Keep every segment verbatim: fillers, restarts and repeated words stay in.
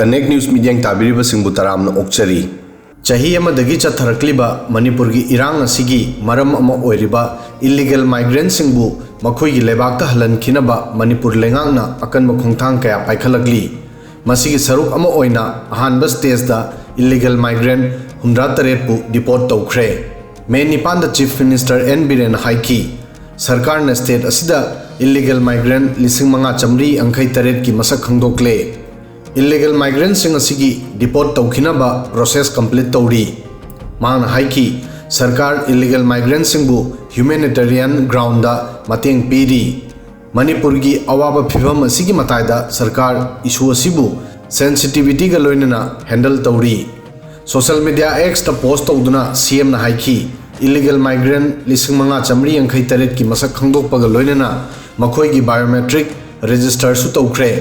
Connect News ꯃꯤꯠꯌꯦꯡ ꯇꯥꯕꯤꯔꯤꯕꯁꯤꯡꯕꯨ ꯇꯔꯥꯝꯅ ꯑꯣꯛꯆꯔꯤ꯫ ꯆꯍꯤ ꯑꯃꯗꯒꯤ ꯆꯠꯊꯔꯛꯂꯤꯕ ꯃꯅꯤꯄꯨꯔꯒꯤ ꯏꯔꯥꯡ ꯑꯁꯤꯒꯤ ꯃꯔꯝ ꯑꯃ ꯑꯣꯏꯔꯤꯕ illegal migrantꯁꯤꯡꯕꯨ ꯃꯈꯣꯏꯒꯤ ꯂꯩꯕꯥꯛꯇ ꯍꯜꯍꯟꯈꯤꯅꯕ ꯃꯅꯤꯄꯨꯔ ꯂꯩꯉꯥꯛꯅ ꯑꯀꯟꯕ ꯈꯣꯡꯊꯥꯡ ꯀꯌꯥ ꯄꯥꯏꯈꯠꯂꯛꯂꯤ꯫ ꯃꯁꯤꯒꯤ ꯁꯔꯨꯛ ꯑꯃ ꯑꯣꯏꯅ ꯑꯍꯥꯟꯕ stageꯇ illegal migrant ꯍꯨꯝꯗ꯭ꯔꯥ ꯇꯔꯦꯠꯄꯨ deport ꯇꯧꯈ꯭ꯔꯦ꯫ ꯃꯦ ꯅꯤꯄꯥꯟꯗ Chief Minister ꯑꯦꯟ ꯕꯤꯔꯦꯟꯅ ꯍꯥꯏꯈꯤ, ꯁꯔꯀꯥꯔꯅ state ꯑꯁꯤꯗ illegal migrant ꯂꯤꯁꯤꯡ ꯃꯉꯥ ꯆꯥꯃꯔꯤ ꯌꯥꯡꯈꯩ ꯇꯔꯦꯠꯀꯤ ꯃꯁꯛ ꯈꯪꯗꯣꯛꯂꯦ꯫ Illegal migrantꯁꯤꯡ ꯑꯁꯤꯒꯤ deport ꯇꯧꯈꯤꯅꯕ process complete ꯇꯧꯔꯤ꯫ ꯃꯍꯥꯛꯅ ꯍꯥꯏꯈꯤ, ꯁꯔꯀꯥꯔ illegal migrantꯁꯤꯡꯕꯨ humanitarian groundꯗ ꯃꯇꯦꯡ ꯄꯤꯔꯤ꯫ ꯃꯅꯤꯄꯨꯔꯒꯤ ꯑꯋꯥꯕ ꯐꯤꯚꯝ ꯑꯁꯤꯒꯤ ꯃꯇꯥꯏꯗ ꯁꯔꯀꯥꯔ issue ꯑꯁꯤꯕꯨ sensitivityꯒ ꯂꯣꯏꯅꯅ handle ꯇꯧꯔꯤ꯫ Social media Xꯇ post ꯇꯧꯗꯨꯅ ꯁꯤ ꯑꯦꯝꯅ ꯍꯥꯏꯈꯤ, illegal migrant ꯂꯤꯁꯤꯡ ꯃꯉꯥ ꯆꯥꯃꯔꯤ ꯌꯥꯡꯈꯩ ꯇꯔꯦꯠꯀꯤ ꯃꯁꯛ ꯈꯪꯗꯣꯛꯄꯒ ꯂꯣꯏꯅꯅ ꯃꯈꯣꯏꯒꯤ biometric registerꯁꯨ ꯇꯧꯈ꯭ꯔꯦ꯫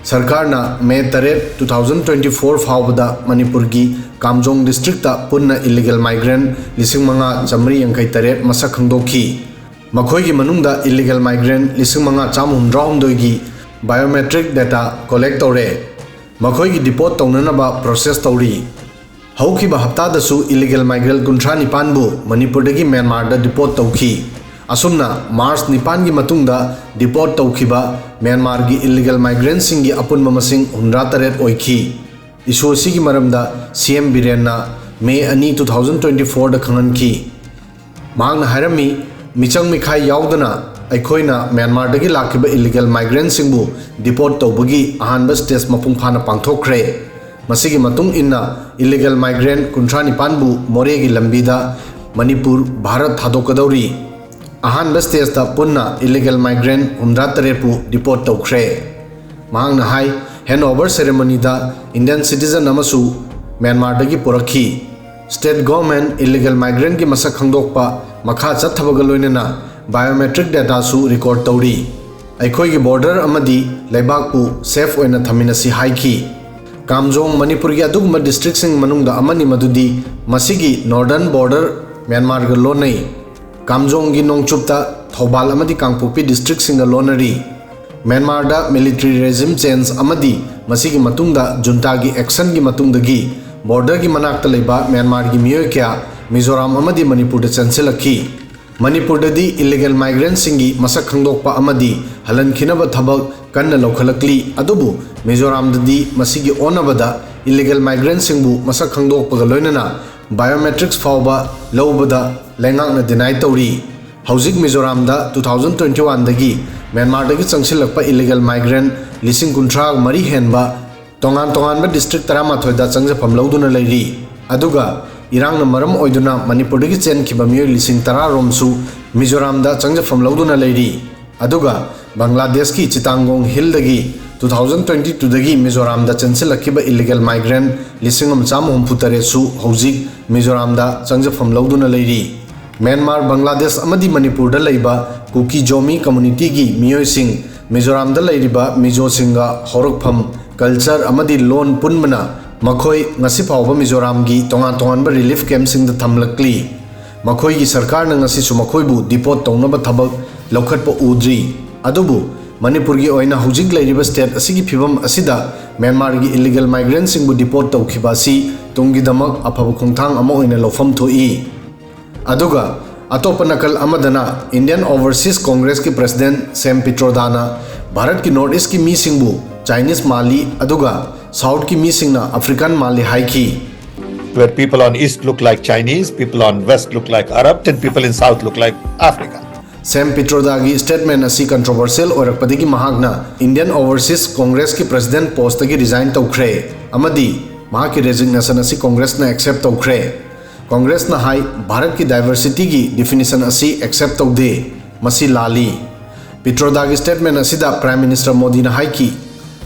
ꯁꯔꯀꯥꯔꯅ ꯃꯦ ꯇꯔꯦꯠ, two thousand twenty four ꯐꯥꯎꯕꯗ ꯃꯅꯤꯄꯨꯔꯒꯤ ꯀꯥꯝꯖꯣꯡ districtꯇ ꯄꯨꯟꯅ illegal migrant ꯂꯤꯁꯤꯡ ꯃꯉꯥ ꯆꯥꯃꯔꯤ ꯌꯥꯡꯈꯩ ꯇꯔꯦꯠ ꯃꯁꯛ ꯈꯪꯗꯣꯛꯈꯤ꯫ ꯃꯈꯣꯏꯒꯤ ꯃꯅꯨꯡꯗ illegal migrant ꯂꯤꯁꯤꯡ ꯃꯉꯥ ꯆꯥꯝꯃ ꯍꯨꯝꯗ꯭ꯔꯥ ꯍꯨꯝꯗꯣꯏꯒꯤ biometric data collect ꯇꯧꯔꯦ꯫ ꯃꯈꯣꯏꯒꯤ deport ꯇꯧꯅꯅꯕ process ꯇꯧꯔꯤ꯫ ꯍꯧꯈꯤꯕ ꯍꯞꯇꯥꯗꯁꯨ illegal migrant ꯀꯨꯟꯊ꯭ꯔꯥ ꯅꯤꯄꯥꯟꯕꯨ ꯃꯅꯤꯄꯨꯔꯗꯒꯤ ꯃ꯭ꯌꯥꯟꯃꯥꯔꯗ deport ꯇꯧꯈꯤ꯫ ꯑꯁꯨꯝꯅ March ꯅꯤꯄꯥꯟꯒꯤ ꯃꯇꯨꯡꯗ deport ꯇꯧꯈꯤꯕ ꯃ꯭ꯌꯥꯟꯃꯥꯔꯒꯤ illegal migrantꯁꯤꯡꯒꯤ ꯑꯄꯨꯟꯕ ꯃꯁꯤꯡ ꯍꯨꯝꯗ꯭ꯔꯥ ꯇꯔꯦꯠ ꯑꯣꯏꯈꯤ꯫ Issue ꯑꯁꯤꯒꯤ ꯃꯔꯝꯗ ꯁꯤ ꯑꯦꯝ ꯕꯤꯔꯦꯟꯅ ꯃꯦ ꯑꯅꯤ, two thousand twenty fourꯗ ꯈꯪꯍꯟꯈꯤ꯫ ꯃꯍꯥꯛꯅ ꯍꯥꯏꯔꯝꯃꯤ, ꯃꯤꯆꯪ ꯃꯤꯈꯥꯏ ꯌꯥꯎꯗꯅ ꯑꯩꯈꯣꯏꯅ ꯃ꯭ꯌꯥꯟꯃꯥꯔꯗꯒꯤ ꯂꯥꯛꯈꯤꯕ illegal migrantꯁꯤꯡꯕꯨ deport ꯇꯧꯕꯒꯤ ꯑꯍꯥꯟꯕ stage ꯃꯄꯨꯡ ꯐꯥꯅ ꯄꯥꯡꯊꯣꯛꯈ꯭ꯔꯦ꯫ ꯃꯁꯤꯒꯤ ꯃꯇꯨꯡ ꯏꯟꯅ illegal migrant ꯀꯨꯟꯊ꯭ꯔꯥ ꯅꯤꯄꯥꯟꯕꯨ ꯃꯣꯔꯦꯒꯤ ꯂꯝꯕꯤꯗ ꯃꯅꯤꯄꯨꯔ, ꯚꯥꯔꯠ ꯊꯥꯗꯣꯛꯀꯗꯧꯔꯤ꯫ ꯑꯍꯥꯟꯕ stageꯇ ꯄꯨꯟꯅ illegal migrant ꯍꯨꯝꯗ꯭ꯔꯥ ꯇꯔꯦꯠꯄꯨ deport ꯇꯧꯈ꯭ꯔꯦ꯫ ꯃꯍꯥꯛꯅ ꯍꯥꯏ, handover ceremonyꯗ Indian citizen ꯑꯃꯁꯨ ꯃ꯭ꯌꯥꯟꯃꯥꯔꯗꯒꯤ ꯄꯨꯔꯛꯈꯤ꯫ State government illegal migrantꯀꯤ ꯃꯁꯛ ꯈꯪꯗꯣꯛꯄ ꯃꯈꯥ ꯆꯠꯊꯕꯒ ꯂꯣꯏꯅꯅ biometric dataꯁꯨ record ꯇꯧꯔꯤ꯫ ꯑꯩꯈꯣꯏꯒꯤ border ꯑꯃꯗꯤ ꯂꯩꯕꯥꯛꯄꯨ safe ꯑꯣꯏꯅ ꯊꯝꯃꯤꯟꯅꯁꯤ ꯍꯥꯏꯈꯤ꯫ ꯀꯥꯝꯖꯣꯡ ꯃꯅꯤꯄꯨꯔꯒꯤ ꯑꯗꯨꯒꯨꯝꯕ districtꯁꯤꯡ ꯃꯅꯨꯡꯗ ꯑꯃꯅꯤ, ꯃꯗꯨꯗꯤ ꯃꯁꯤꯒꯤ northern border ꯃ꯭ꯌꯥꯟꯃꯥꯔꯒ ꯂꯣꯟꯅꯩ꯫ ꯀꯥꯝꯖꯣꯡꯒꯤ ꯅꯣꯡꯆꯨꯞꯇ ꯊꯧꯕꯥꯜ ꯑꯃꯗꯤ ꯀꯥꯡꯄꯣꯛꯄꯤ districtꯁꯤꯡꯒ ꯂꯣꯟꯅꯔꯤ꯫ ꯃ꯭ꯌꯥꯟꯃꯥꯔꯗ military regime change ꯑꯃꯗꯤ ꯃꯁꯤꯒꯤ ꯃꯇꯨꯡꯗ ꯖꯨꯟꯇꯥꯒꯤ actionꯒꯤ ꯃꯇꯨꯡꯗꯒꯤ borderꯒꯤ ꯃꯅꯥꯛꯇ ꯂꯩꯕ ꯃ꯭ꯌꯥꯟꯃꯥꯔꯒꯤ ꯃꯤꯑꯣꯏ ꯀꯌꯥ ꯃꯤꯖꯣꯔꯥꯝ ꯑꯃꯗꯤ ꯃꯅꯤꯄꯨꯔꯗ ꯆꯦꯟꯁꯤꯜꯂꯛꯈꯤ꯫ ꯃꯅꯤꯄꯨꯔꯗꯗꯤ illegal migrantꯁꯤꯡꯒꯤ ꯃꯁꯛ ꯈꯪꯗꯣꯛꯄ ꯑꯃꯗꯤ ꯍꯜꯍꯟꯈꯤꯅꯕ ꯊꯕꯛ ꯀꯟꯅ ꯂꯧꯈꯠꯂꯛꯂꯤ꯫ ꯑꯗꯨꯕꯨ ꯃꯤꯖꯣꯔꯥꯝꯗꯗꯤ ꯃꯁꯤꯒꯤ ꯑꯣꯟꯅꯕꯗ illegal migrantꯁꯤꯡꯕꯨ ꯃꯁꯛ ꯈꯪꯗꯣꯛꯄꯒ ꯂꯣꯏꯅꯅ biometrics ꯐꯥꯎꯕ ꯂꯧꯕꯗ ꯂꯩꯉꯥꯛꯅ deny ꯇꯧꯔꯤ꯫ ꯍꯧꯖꯤꯛ ꯃꯤꯖꯣꯔꯥꯝꯗ two thousand twenty oneꯗꯒꯤ ꯃ꯭ꯌꯥꯟꯃꯥꯔꯗꯒꯤ ꯆꯪꯁꯤꯜꯂꯛꯄ illegal migrant ꯂꯤꯁꯤꯡ ꯀꯨꯟꯊ꯭ꯔꯥ ꯃꯔꯤ ꯍꯦꯟꯕ ꯇꯣꯉꯥꯟ ꯇꯣꯉꯥꯟꯕ district ꯇꯔꯥꯃꯥꯊꯣꯏꯗ ꯆꯪꯖꯐꯝ ꯂꯧꯗꯨꯅ ꯂꯩꯔꯤ꯫ ꯑꯗꯨꯒ ꯏꯔꯥꯡꯅ ꯃꯔꯝ ꯑꯣꯏꯗꯨꯅ ꯃꯅꯤꯄꯨꯔꯗꯒꯤ ꯆꯦꯟꯈꯤꯕ ꯃꯤꯑꯣꯏ ꯂꯤꯁꯤꯡ ꯇꯔꯥ ꯔꯣꯝꯁꯨ ꯃꯤꯖꯣꯔꯥꯝꯗ ꯆꯪꯖꯐꯝ ꯂꯧꯗꯨꯅ ꯂꯩꯔꯤ꯫ ꯑꯗꯨꯒ ꯕꯪꯒ꯭ꯂꯥꯗꯦꯁꯀꯤ ꯆꯤꯇꯥꯡꯒꯣꯡ ꯍꯤꯜꯗꯒꯤ two thousand twenty twoꯗꯒꯤ ꯃꯤꯖꯣꯔꯥꯝꯗ ꯆꯦꯟꯁꯤꯜꯂꯛꯈꯤꯕ illegal migrant ꯂꯤꯁꯤꯡ ꯑꯃ ꯆꯥꯝꯃ ꯍꯨꯝꯐꯨ ꯇꯔꯦꯠꯁꯨ ꯍꯧꯖꯤꯛ ꯃꯤꯖꯣꯔꯥꯝꯗ ꯆꯪꯖꯐꯝ ꯂꯧꯗꯨꯅ ꯂꯩꯔꯤ꯫ ꯃ꯭ꯌꯥꯟꯃꯥꯔ, ꯕꯪꯒ꯭ꯂꯥꯗꯦꯁ ꯑꯃꯗꯤ ꯃꯅꯤꯄꯨꯔꯗ ꯂꯩꯕ ꯀꯨꯀꯤ ꯖꯣꯃꯤ communityꯒꯤ ꯃꯤꯑꯣꯏꯁꯤꯡ ꯃꯤꯖꯣꯔꯥꯝꯗ ꯂꯩꯔꯤꯕ ꯃꯤꯖꯣꯁꯤꯡꯒ ꯍꯧꯔꯛꯐꯝ, culture ꯑꯃꯗꯤ ꯂꯣꯟ ꯄꯨꯟꯕꯅ ꯃꯈꯣꯏ ꯉꯁꯤ ꯐꯥꯎꯕ ꯃꯤꯖꯣꯔꯥꯝꯒꯤ ꯇꯣꯉꯥꯟ ꯇꯣꯉꯥꯟꯕ relief campꯁꯤꯡꯗ ꯊꯝꯂꯛꯂꯤ꯫ ꯃꯈꯣꯏꯒꯤ ꯁꯔꯀꯥꯔꯅ ꯉꯁꯤꯁꯨ ꯃꯈꯣꯏꯕꯨ deport ꯇꯧꯅꯕ ꯊꯕꯛ ꯂꯧꯈꯠꯄ ꯎꯗ꯭ꯔꯤ꯫ ꯑꯗꯨꯕꯨ ꯃꯅꯤꯄꯨꯔꯒꯤ ꯑꯣꯏꯅ ꯍꯧꯖꯤꯛ ꯂꯩꯔꯤꯕ state ꯑꯁꯤꯒꯤ ꯐꯤꯕꯝ ꯑꯁꯤꯗ ꯃ꯭ꯌꯥꯟꯃꯥꯔꯒꯤ illegal migrantꯁꯤꯡꯕꯨ deport ꯇꯧꯈꯤꯕ ꯑꯁꯤ ꯇꯨꯡꯒꯤꯗꯃꯛ ꯑꯐꯕ ꯈꯣꯡꯊꯥꯡ ꯑꯃ ꯑꯣꯏꯅ ꯂꯧꯐꯝ ꯊꯣꯛꯏ꯫ ꯑꯗꯨꯒ ꯑꯇꯣꯞꯄ ꯅꯥꯀꯜ ꯑꯃꯗꯅ Indian Overseas Congressꯀꯤ president ꯁꯦꯝ ꯄꯤꯇ꯭ꯔꯣꯗꯥꯅ ꯚꯥꯔꯠꯀꯤ North Eastꯀꯤ ꯃꯤꯁꯤꯡꯕꯨ Chinese ꯃꯥꯜꯂꯤ, ꯑꯗꯨꯒ Southꯀꯤ ꯃꯤꯁꯤꯡꯅ African ꯃꯥꯜꯂꯤ ꯍꯥꯏꯈꯤ꯫ Where people on east look like Chinese, people on west look like Arabs, and people in south look like Africa. ꯁꯦꯝ ꯄꯤꯇ꯭ꯔꯣꯗꯥꯒꯤ statement ꯑꯁꯤ controversial ꯑꯣꯏꯔꯛꯄꯗꯒꯤ ꯃꯍꯥꯛꯅ Indian Overseas Congressꯀꯤ president postꯇꯒꯤ resign ꯇꯧꯈ꯭ꯔꯦ ꯑꯃꯗꯤ ꯃꯍꯥꯛꯀꯤ resignation ꯑꯁꯤ Congressꯅ accept ꯇꯧꯈ꯭ꯔꯦ꯫ Congressꯅ ꯍꯥꯏ, ꯚꯥꯔꯠꯀꯤ diversityꯒꯤ definition ꯑꯁꯤ accept ꯇꯧꯗꯦ, ꯃꯁꯤ ꯂꯥꯜꯂꯤ꯫ ꯄꯤꯇ꯭ꯔꯣꯗꯥꯒꯤ statement ꯑꯁꯤꯗ Prime Minister ꯃꯣꯗꯤꯅ ꯍꯥꯏꯈꯤ,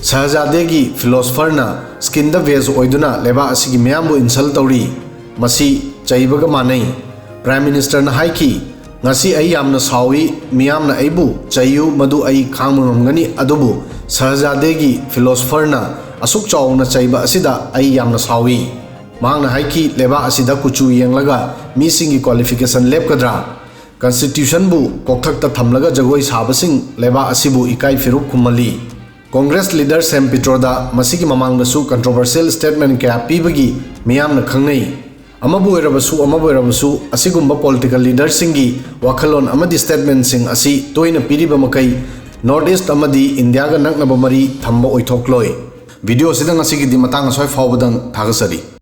ꯁꯍꯖꯥꯗꯦꯒꯤ philosopherꯅ skinꯗ based ꯑꯣꯏꯗꯨꯅ ꯂꯩꯕꯥꯛ ꯑꯁꯤꯒꯤ ꯃꯤꯌꯥꯝꯕꯨ insult ꯇꯧꯔꯤ, ꯃꯁꯤ ꯆꯩꯕꯒ ꯃꯥꯟꯅꯩ꯫ Prime Ministerꯅ ꯍꯥꯏꯈꯤ, ꯉꯁꯤ ꯑꯩ ꯌꯥꯝꯅ ꯁꯥꯎꯏ, ꯃꯤꯌꯥꯝꯅ ꯑꯩꯕꯨ ꯆꯩꯌꯨ, ꯃꯗꯨ ꯑꯩ ꯈꯥꯡꯕ ꯉꯝꯒꯅꯤ, ꯑꯗꯨꯕꯨ ꯁꯍꯖꯥꯗꯦꯒꯤ philosopherꯅ ꯑꯁꯨꯛ ꯆꯥꯎꯅ ꯆꯩꯕ ꯑꯁꯤꯗ ꯑꯩ ꯌꯥꯝꯅ ꯁꯥꯎꯏ꯫ ꯃꯍꯥꯛꯅ ꯍꯥꯏꯈꯤ, ꯂꯩꯕꯥꯛ ꯑꯁꯤꯗ ꯀꯨꯆꯨ ꯌꯦꯡꯂꯒ ꯃꯤꯁꯤꯡꯒꯤ qualification ꯂꯦꯞꯀꯗ꯭ꯔꯥ? ꯀꯟꯁꯇꯤꯇ꯭ꯌꯨꯁꯟꯕꯨ ꯀꯣꯛꯊꯛꯇ ꯊꯝꯂꯒ ꯖꯒꯣꯏ ꯁꯥꯕꯁꯤꯡ ꯂꯩꯕꯥꯛ ꯑꯁꯤꯕꯨ ꯏꯀꯥꯏ ꯐꯤꯔꯨꯛ ꯈꯨꯝꯍꯜꯂꯤ꯫ ꯀꯣꯡꯒ꯭ꯔꯦꯁ ꯂꯤꯗꯔ ꯁꯦꯝ ꯄꯤꯇ꯭ꯔꯣꯗ ꯃꯁꯤꯒꯤ ꯃꯃꯥꯡꯗꯁꯨ ꯀꯟꯇ꯭ꯔꯣꯚꯔꯁꯤꯌꯦꯜ ꯁ꯭ꯇꯦꯠꯃꯦꯟ ꯀꯌꯥ ꯄꯤꯕꯒꯤ ꯃꯤꯌꯥꯝꯅ ꯈꯪꯅꯩ꯫ ꯑꯃꯕꯨ ꯑꯣꯏꯔꯕꯁꯨ ꯑꯃꯕꯨ ꯑꯣꯏꯔꯕꯁꯨ ꯑꯁꯤꯒꯨꯝꯕ ꯄꯣꯂꯤꯇꯤꯀꯦꯜ ꯂꯤꯗꯔꯁꯤꯡꯒꯤ ꯋꯥꯈꯜꯂꯣꯟ ꯑꯃꯗꯤ ꯁ꯭ꯇꯦꯠꯃꯦꯟꯁꯤꯡ ꯑꯁꯤ ꯇꯣꯏꯅ ꯄꯤꯔꯤꯕ ꯃꯈꯩ ꯅꯣꯔꯠ ꯏꯁ꯭ꯠ ꯑꯃꯗꯤ ꯏꯟꯗꯤꯌꯥꯒ ꯅꯛꯅꯕ ꯃꯔꯤ ꯊꯝꯕ ꯑꯣꯏꯊꯣꯛꯂꯣꯏ꯫ ꯚꯤꯗꯤꯑꯣ ꯑꯁꯤꯗ ꯉꯁꯤꯒꯤꯗꯤ ꯃꯇꯥꯡ ꯑꯁ꯭ꯋꯥꯏ ꯐꯥꯎꯕꯗꯪ ꯊꯥꯒꯠꯆꯔꯤ꯫